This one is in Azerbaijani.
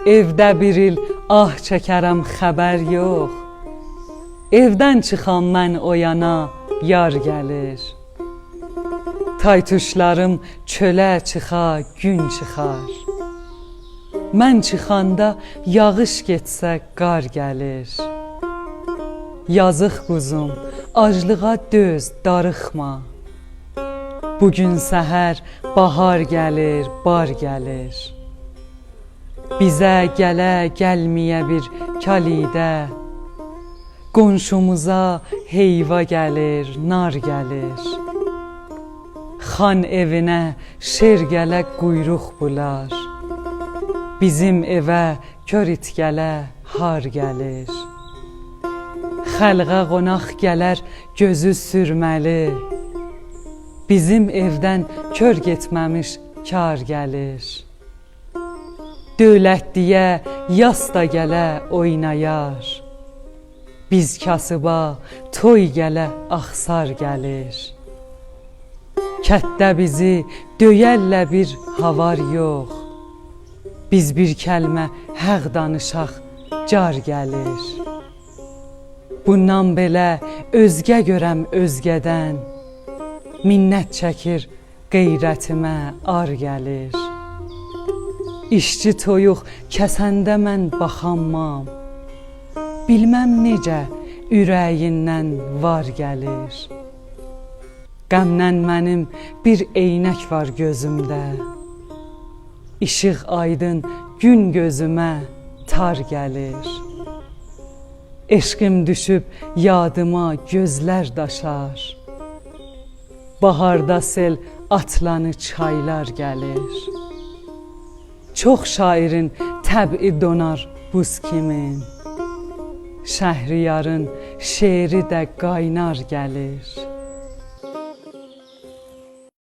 Evdə bir il ah çəkərəm, xəbər yox. Evdən çıxan mən o yana yar gəlir. Taytuşlarım çölə çıxa, gün çıxar. Mən çıxanda yağış getsə qar gəlir. Yazıq quzum, aclığa döz, darıxma. Bugün səhər bahar gəlir, bar gəlir. Bizə gələ gəlməyə bir kalidə, qonşumuza heyva gəlir, nar gəlir. Xan evinə şer gələ quyruq bular. Bizim evə kör it gələ har gəlir. Xəlqə qonaq gələr gözü sürməli. Bizim evdən kör getməmiş kar gəlir. Dövlətliyə yas da gələ oynayar. Biz kasıba toy gələ axsar gəlir. Kətdə bizi döyərlə bir havar yox. Biz bir kəlmə həq danışaq car gəlir. Bundan belə özgə görəm özgədən. Minnət çəkir qeyrətimə ar gəlir. İşçi toyuq kəsəndə mən baxanmam. Bilməm necə ürəyindən var gəlir. Qəmdən mənim bir eynək var gözümdə. İşıq aydın gün gözümə tar gəlir. Eşqim düşüb yadıma gözlər daşar. Baharda sel atlanı çaylar gəlir. Çox şairin təbii donar buz kimin. Şəhriyarın şeiri də qaynar gəlir.